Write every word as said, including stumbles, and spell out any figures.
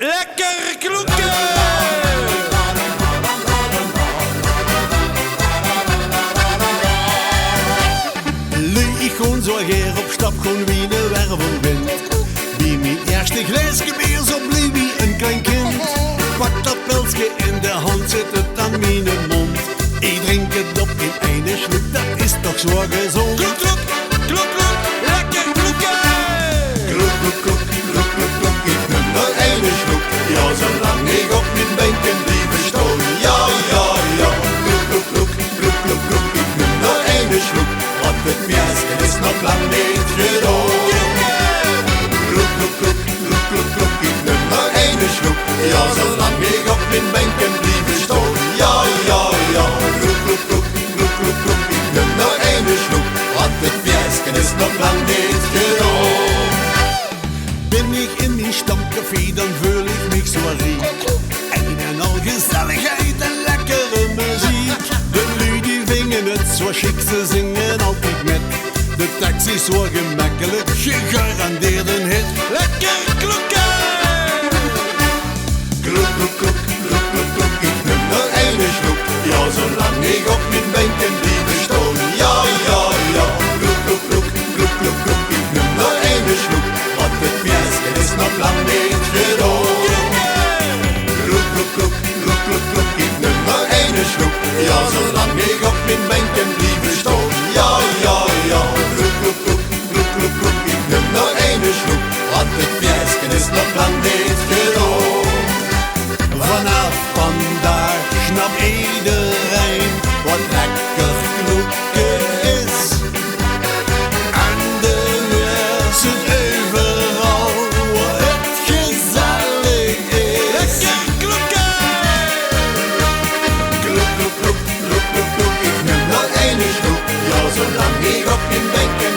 Lekker kloeke! Lui, ich gaon zoe gaer op stap, gaon wie de wervel wint. Bie mien ierste glaeske beer, zoe blie wie ein klein kind. Pak dat pilske in de hand, zit 't aan miene mónd. Ich drink 't op in eine sloek, dat is toch zoe gezónd. Kloek, kloek, kloek, kloek, lekker kloeke! Kloek, kloek, kloek, kloek, kloek, kloek, ich num nog eine sloek. Jao, zoe lang ich op mien beinke blieve staon. Jao, jao, jao. Kloek, kloek, kloek, kloek, kloek, kloek, ich num nog eine sloek. Want 't fieëske is nog lang neet gedaon. Kloek, kloek, kloek, kloek, kloek, kloek, ich num nog eine sloek. Jao, zoe lang ich op mien beinke blieve staon. Jao, jao, jao. Kloek, kloek, kloek, kloek, kloek, kloek, ich num nog eine sloek. Want 't fieëske is nog lang neet gedaon. Bin ich in mien stamcafé, dan veul ich mich zoe riek. Ein en al gezelligheid en lekkere meziek. De lui die vinge 't zoe sjiek, ze zinge altied mit. De teks is zoe gemekkelik, gegarandeerd ein hit. Lekker kloeke! Kloek, kloek, kloek, kloek, kloek, kloek, ich num nog eine sloek. Jao, zoe lang ich op mien beinke blieve staon. Jao, jao, jao. Kloek, kloek, kloek, kloek, kloek, kloek, ich num nog eine sloek. Want 't fieëske is nog lang neet gedaon. Kloek, kloek, kloek, kloek, kloek, kloek, ich num nog eine sloek. Jao, zoe lang ich op mien beinke blieve staon. Jao, jao, jao. Kloek, kloek, kloek, kloek, kloek, kloek, ich num nog eine sloek. Want 't fieëske is nog lang neet gedaon. Vanaaf vandaag snap ederein wat lekker kloeke is. En de minse euveral, wo 't gezellig is. Lekker kloeke! Kloek, kloek, kloek, kloek, kloek, kloek, ich num nog eine sloek. Jao, zoe lang ich op mien beinke